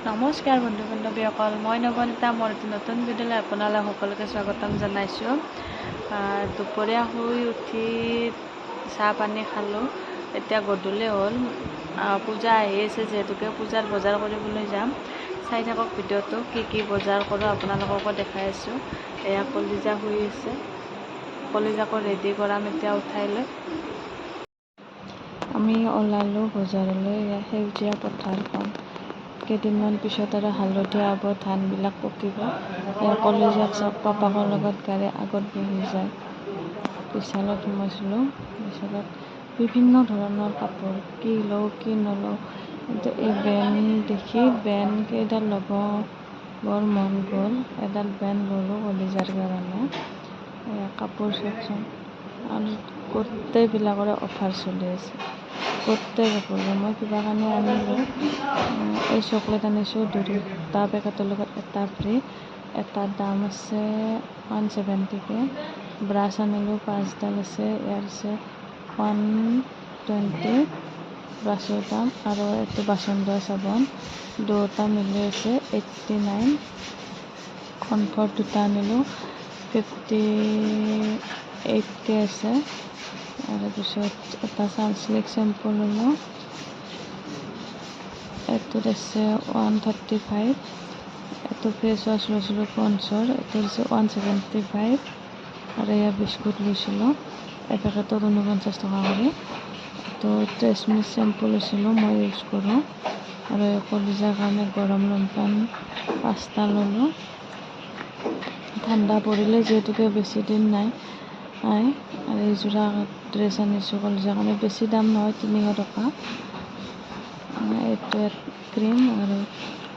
নমস্কাৰ বন্ধু বান্ধৱীসকল, মই নৱনীতা। মোৰ এটি নতুন ভিডিঅ'লৈ আপোনালোক সকলোকে স্বাগতম জনাইছোঁ। দুপৰীয়া শুই উঠি চাহ পানী খালোঁ। এতিয়া গধূলি হ'ল। পূজা আহি আছে যিহেতুকে পূজাৰ বজাৰ কৰিবলৈ যাম। চাই থাকক ভিডিঅ'টো, কি কি বজাৰ কৰোঁ আপোনালোককো দেখাই আছোঁ। এয়া কলিজা শুই আছে, কলিজাকো ৰেডি কৰাম এতিয়া উঠাই লৈ। আমি ওলালোঁ বজাৰলৈ। এয়া সেউজীয়া পথাৰখন। কেইদিনমান পিছত আৰু হালধীয়া হ'ব, ধানবিলাক পকিব। এয়া কলিজাক চাওক, পাপাকৰ লগত গাড়ীৰ আগত বহি যায়। বিশালত সোমাইছিলোঁ। বিশালত বিভিন্ন ধৰণৰ কাপোৰ, কি লওঁ কি নলওঁ। কিন্তু এই বেণ্ড দেখি বেণ্ড কেইডাল ল'ব বৰ মন গ'ল। এডাল বেণ্ড ল'লোঁ কলিজাৰ কাৰণে। এয়া কাপোৰ চাওকচোন, আৰু গোটেইবিলাকৰে অফাৰ চলি আছে, গোটেই কাপোৰবোৰ। মই কিবা কানি আনিলোঁ। এই চকলেট আনিছোঁ, দুটা পেকেটৰ লগত এটা ফ্ৰী। এটাৰ দাম আছে 170কৈ। ব্ৰাছ আনিলোঁ, পাঁচডাল আছে, ইয়াৰ আছে 120 ব্ৰাছৰ দাম। আৰু এইটো বাচন ধোৱা চাবোন, দুয়োটা মিলি আছে 89। কমফৰ্ট দুটা আনিলোঁ, 58কৈ আছে। তাৰপিছত এটা চানচিল্ক শ্বেম্পু ল'লোঁ, এইটোত আছে 135। এইটো ফেচ ৱাছ লৈছিলোঁ পণ্ডছৰ, এইটো হৈছে 175। আৰু এয়া বিস্কুট লৈছিলোঁ, এপেকেটত 49 টকা কৰি। এইটো ট্ৰেছমি শ্বেম্পু লৈছিলোঁ, মই ইউজ কৰোঁ। আৰু এই কলিজাৰ কাৰণে গৰম লংপেণ্ট পাঁচটা ল'লোঁ। ঠাণ্ডা পৰিলে যিহেতুকে বেছি দিন নাই। আৰু এইযোৰা ড্ৰেছ আনিছোঁ কলিজাৰ কাৰণে, বেছি দাম নহয়, 300 টকা। এইটো ক্ৰীম আৰু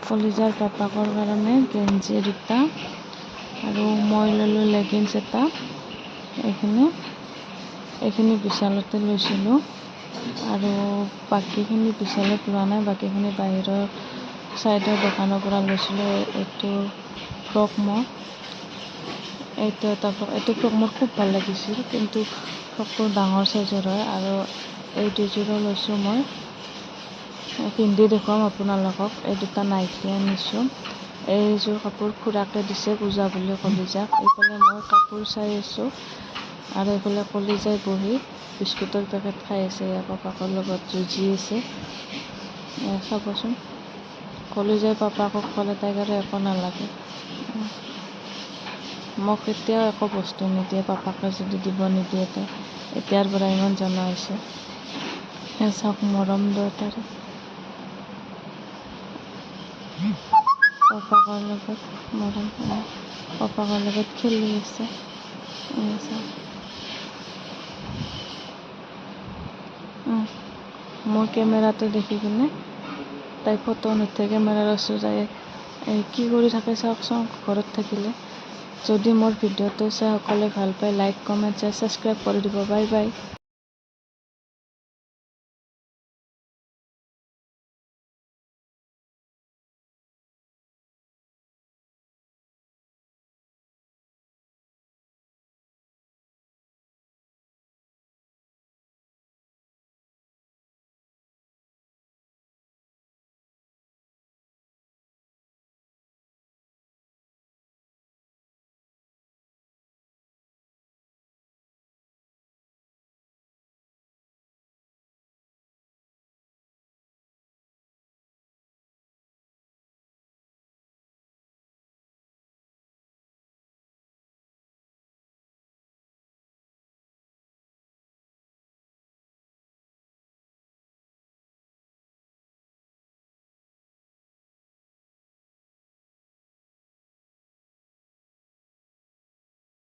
কলিজাৰ পাপাকৰ কাৰণে গেঞ্জি দুটা আৰু মই ল'লোঁ লেগিংছ এটা। এইখিনি বিশালতে লৈছিলোঁ আৰু বাকীখিনি বিশালত লোৱা নাই, বাকীখিনি বাহিৰৰ ছাইডৰ দোকানৰ পৰা লৈছিলোঁ। এইটো ফ্ৰক মোৰ, এইটো এটা ফ্ৰক। এইটো ফ্ৰক মোৰ খুব ভাল লাগিছিল, কিন্তু ফ্ৰকটো ডাঙৰ চাইজৰ হয়। আৰু এই দুযোৰো লৈছোঁ মই, পিন্ধি দেখুৱাম আপোনালোকক। এই দুটা নাইকি আনিছোঁ। এইযোৰ কাপোৰ খুৰাকে দিছে পূজা বুলি কলিজাক। এইফালে মই কাপোৰ চাই আছোঁ আৰু এইফালে কলিজাই বহি বিস্কুটৰ পেকেট খাই আছে, ইয়াৰ পাপাকৰ লগত যুঁজি আছে। চাবচোন, কলিজাই পাপাকক ক'লে তাইক আৰু একো নালাগে। মোক কেতিয়াও একো বস্তু নিদিয়ে, পাপাকে যদি দিব নিদিয়ে তাই। এতিয়াৰ পৰা ইমান জনা হৈছে। চাওক মৰম দুয়োটাৰে, পাপাকৰ লগত মৰম, পাপাকৰ লগত খেলি আছে। চাওক, মোৰ কেমেৰাটো দেখি কিনে তাই ফটো নুঠে কেমেৰাৰ ওচৰত যায়। এই কি কৰি থাকে চাওকচোন ঘৰত থাকিলে। যদি মোৰ ভিডিঅ'টো চাই সকলোৱে ভাল পায়, লাইক, কমেণ্ট, শ্বেয়াৰ, ছাবস্ক্ৰাইব কৰি দিব। Bye bye.